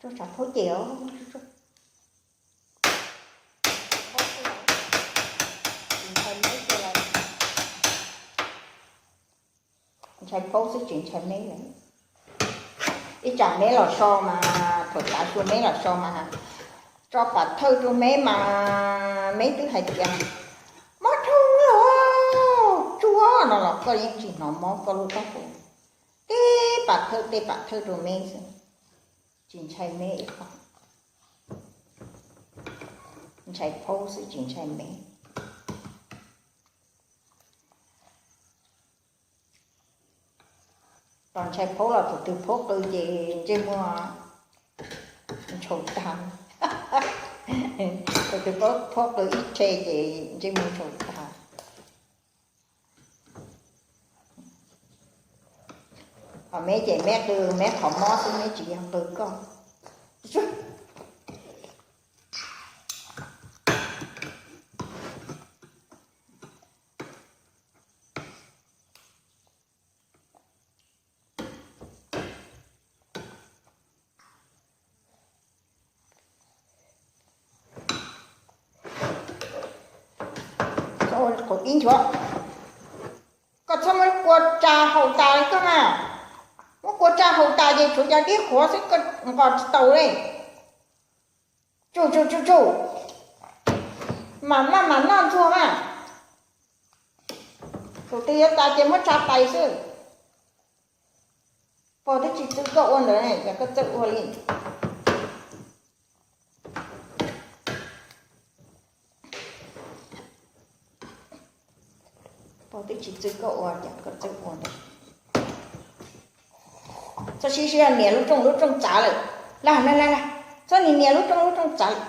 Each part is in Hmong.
Tsuag tsam phaub cem os. Tsis ntshai meb, ntshai phaub xwb tsis ntshai meb lawm. Ib tsam meb los so mas, thaum tav su meb los so mas, tso pam thawj rau meb mas, meb twb hais tias mob dhau lawm, tsuag no los koj yeej tsis hnov mob koj lub taub hau. Tej pam thawj tej pam thawj rau meb xwb, tsis ntshai meb ib qho. Ntshai phaub xwb tsis ntshai meb. Tos ntshai phaub los tus twg phaub qw ces ntsej muag ntshau tag. Tus twg phaub qw ib rhe ces ntsej muag ntshau tag. Ho meb ces meb qw meb qhov mob xwb, meb tsis yog qw koj. Qaum dib nchuav, koj txhob muab kua tsa haus tas li koj na. Muab kua tsa haus tas ces tshuav cov dib qhuav xwb koj nqos tsis tau li. Tsuj tsuj tsuj tsuj, mam maj mam noj ntxuag mas. Thaum twg yuav tas ces muab tsa tais xwb. Pog twb tsis txwv koj ua ntawd ne, cas koj txawj ua li. Pog twb tsis txwv koj ua, cas koj txawj ua ntawd. Txhob sib sib nias lub rooj lub rooj txav lawm. Laj laj laj, txhob nias nias lub rooj lub rooj txav lawm.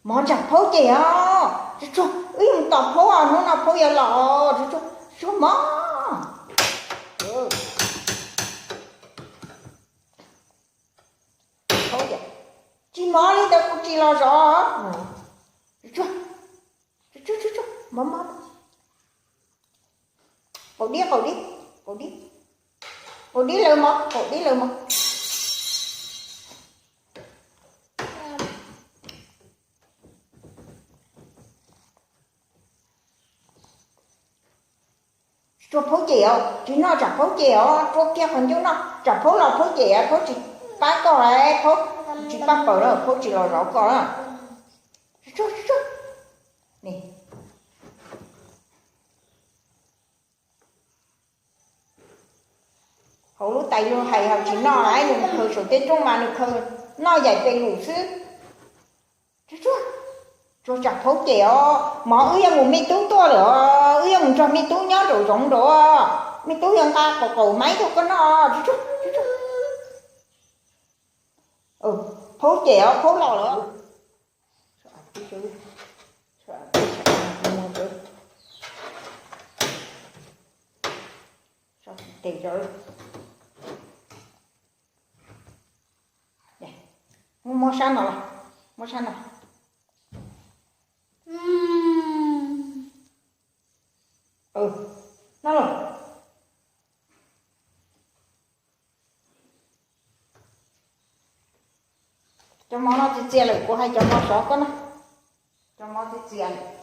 Mov ntsam phaub cem os, tsuag tsuag, wb mus tos phaub os, hnub no phaub yuav los, tsuag tsuag, tsuag mov. Phaub tias, tsis mov li ntawd kuv tsis los zov. Tsuag tsuag, tsuag tsuag, mov mov. Qaum dib, qaum dib, qaum dib, qaum dib lawv mov, qaum dib lawv mov. Tsuag phaub cem os, tsis noj tsam phaub cem os, rua kiag qhov ncauj noj, tsam phaub los phaub cem, phaub tsis pab koj, phaub tsis pab paws na, phaub tsis los zov koj na. Hauv lub tais luag hais hais tsis noj lawm, nws khaws saum tej rooj mas nws khaws noj yaim pes lus xwb. Tsuag, tsuag tsam phaub cem os, mov wb yuav mus me tub tuaj lawm os, wb yuav mus nrog me tub nyob nraum zoov nraud, me tub yuav nqa qaum qaum maib rau koj noj. Phaub cem os, phaub los lawm. Muab sab no los, muab sab no. Noj los. Cov mov no txias txias lawm, kuv hais cov mov sov koj na. Cov mov txias txias lawm.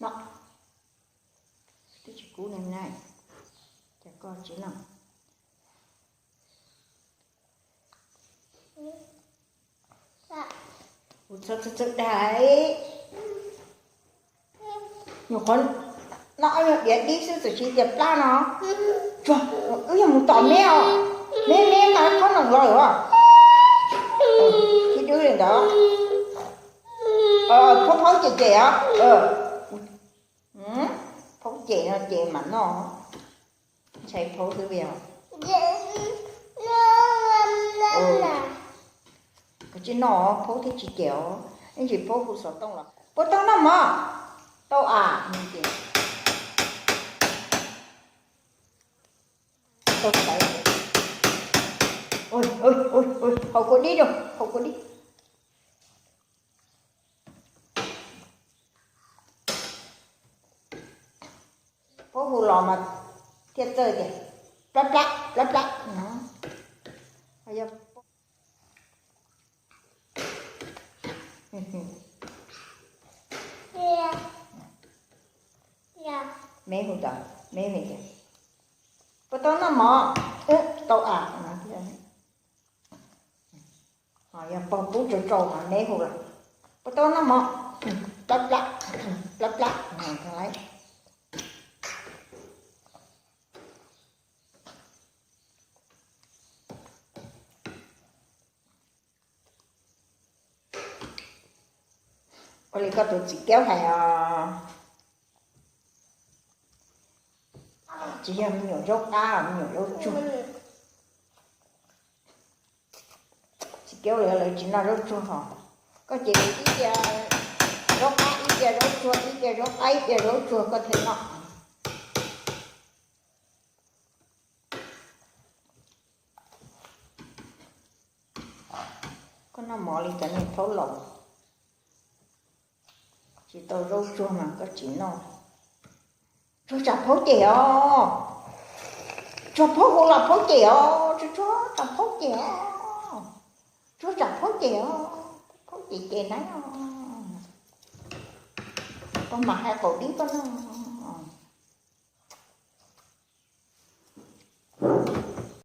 No, twb tsis kub ne na, cas koj tsis noj? Txhob txhawj dag, nyuam qhuav noj ob nyuag diav dib xwb txawm siv tias plab no. Tsuag, wb yog mus tom me os, me me nqa qhob noom los os. Tib dub li ntawd, phaub phaub cem cem os. Phaub cem no ces mam noj, ntshai phaub xwb os. Koj tsis noj phaub thiaj tsis cem os, ib ntsis phaub hu xov tooj los puas tau noj mov, tau as. Haus kua dib rau, haus kua dib. Phaub hu los mas thiaj txawj tias plab plab plab plab no. Me hu tau, me me tias puas tau noj mov, tau as no. Yog pog pub tsau tsau mas me hu los puas tau noj mov, plab plab plab plab. Ua li koj tus txiv Kiaub hais os, tsis yog me nyuam zaub qab, me nyuam zaub tsuag. Txiv Kiaub lawv, lawv tsis noj zaub tsuag hos. Koj ces ib tiag zaub qab, ib tiag zaub tsuag, ib tiag zaub qab, ib tiag zaub tsuag koj thiaj noj. Koj noj mov li cov niag phaub laus, tsis tau zaub tsuag mas koj tsis noj. Tsuag tsam phaub cem os, tsuag phaub hu los phaub cem os, tsuag tsuag tsam phaub cem os, tsuag tsam phaub cem os, phaub cem cem na. Koj mam hais qaum dib koj noj.